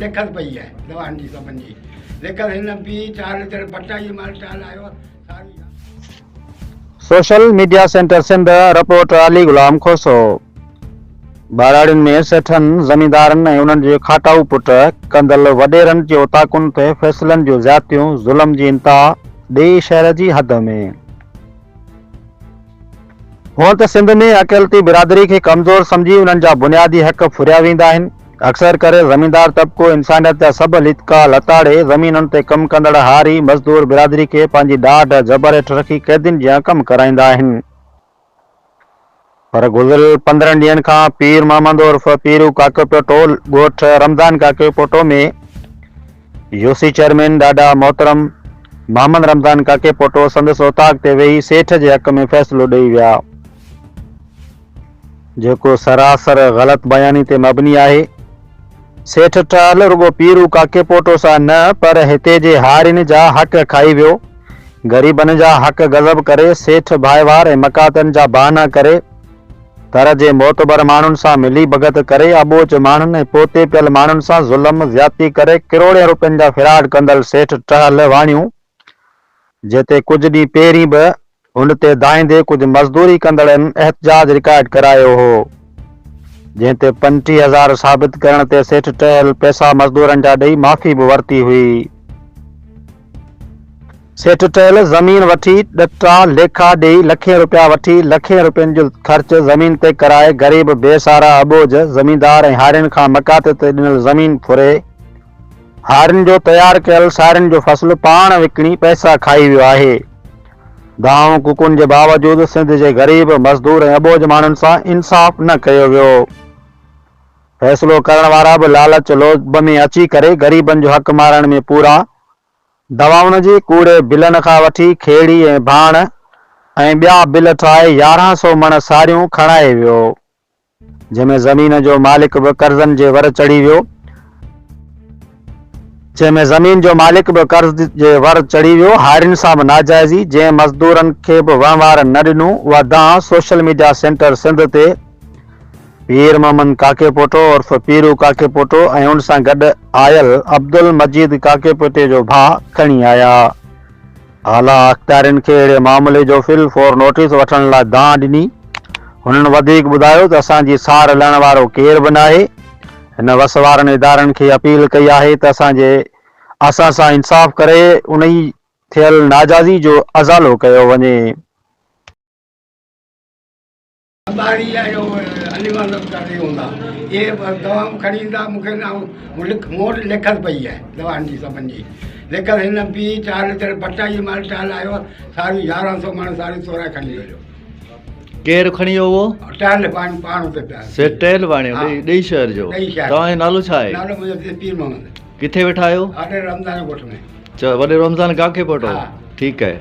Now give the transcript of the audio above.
لکت پئي آهي دوائن جي سڀن جي لکت هن بي چار ليٽر بٽائي مال ٽال آيو ساري. Social media centre Sindh, report Ali Ghulam Khoso, ٻهراڙين ۾ سيٺن، زميندارن ۽ انهن جي کاٽائو پٽ ڪندل وڏيرن جي اوطاقن تي فيصلن جون زيادتيون، ظلم جي انتها، ڏيئي شهر جي حد ۾. هونئن ته سنڌ ۾ اقليتي برادري کي ڪمزور سمجهي انهن جا بنيادي حق ڦريا ويندا آهن. اڪثر ڪري زميندار طبقو انسانيت جا سڀ ليتڪا لتاڙي زمينن تي ڪم ڪندڙ هاري، مزدور برادري کي پنهنجي ڏاڍ، جبر هيٺ رکي قيدين جيان ڪم ڪرائيندا آهن. پر گذريل 15 ڏينهن کان پير محمد عرف پيرو ڪاڪيپوٽو ڳوٺ رمضان ڪاڪيپوٽو ۾ يوسي چيئرمين ڏاڏا محترم محمد رمضان ڪاڪيپوٽو سندس اوطاق تي ويهي سيٺ جي حق ۾ فيصلو ڏئي ويا، جيڪو سراسر غلط بياني تي مبني آهي. سيٺ ٽهل رڳو پيرو ڪاڪيپوٽو سان نه پر هتي جي هارين جا حق کائي ويو. غريبن جا حق غضب ڪري سيٺ ڀائيوار ۽ مقاطعن جا بهانا ڪري تر جي معتبر ماڻهن سان ملي ڀڳت ڪري اٻوجهه ماڻهن ۽ پوئتي پيل ماڻهن سان ظلم زيادتي ڪري ڪروڙين روپين جا فراڊ ڪندڙ سيٺ ٽهل واڻيون جتي ڪجهه ڏينهن پهرين به هن تي دانهيندي ڪجهه مزدوري ڪندڙن احتجاج رڪارڊ ڪرايو هو جنهن تي 35 هزار ثابت ڪرڻ تي سيٺ ٽهل پئسا مزدورن جا ڏئي معافي به ورتي هئي. سيٺ ٽهل زمين وٺي ڏٽا ليکا ڏيئي لکين روپيا وٺي لکين روپين جو خرچ زمين تي ڪرائي غريب بي سهارا اٻوجهه زميندار ۽ هارين کان مقاطعي تي ڏنل زمين ڦري هارين جو تيار ڪيل سارين جو فصل پاڻ وڪڻي پئسا کائي ويو آهي. دانهون ڪوڪن جي باوجود سنڌ جي غريب، مزدور ۽ اٻوجهه ماڻهن سان انصاف نه ڪيو ويو. فيصلو ڪرڻ وارا به لالچ لوڀ ۾ اچي ڪري غريبن جو حق مارڻ ۾ پورا دوائن جي ڪوڙي بلن کان وٺي کيڙي ۽ ڀاڻ ۽ ٻيا بل ٺاهي 11 سو مڻ ساريون کڻائي ويو، جنهن ۾ زمين جو مالڪ به قرضن جي ور چڙهي ويو، جنهن ۾ زمين جو مالڪ به قرض جي ور چڙهي ويو، هارين سان به ناجائزي، جنهن مزدورن کي به وهنوار نه ڏنو، اها دانهن سوشل ميڊيا سينٽر سنڌ تي پير محمد ڪاڪيپوٽو عرف پيرو ڪاڪيپوٽو ۽ ان سان گڏ آيل عبدالمجيد ڪاڪيپوٽي جو ڀاء کڻي آيا. اعليٰ اختيارين کي اهڙي معاملي جو في الفور نوٽيس وٺڻ لاء دانهن ڏني. هنن وڌيڪ ٻڌايو ته اسان جي سار لهڻ وارو ڪير به ناهي. هن وس وارن ادارن کي اپيل ڪئي آهي ته اسان جي اسان سان انصاف ڪري انهي ٿيل ناجائزي جو ازالو ڪيو وڃي. ٻاري ۽ علي محمد ڪاٽي هوندا اهي دوائون کڻي ايندا مون کي نه مون وٽ لکت پئي آهي دوائن جي سڀن جي لکت هن بي چار ليٽر بٽائي مال ٽال آيو ساريون 11 سو مڻ ساريون تورائي کڻي ويو. ڪير کڻي ويو اهو؟ ٽهل واڻيو پاڻ اتي پيا. سي ٽهل واڻيو ڏيئي شهر جو. توهان جو نالو ڇا آهي؟ نالو منهنجو پير محمد. ڪٿي ويٺا آهيو؟ وڏي رمضان ڳوٺ ۾. اچا وڏي رمضان ڪاڪي پوٽو. ٺيڪ آهي.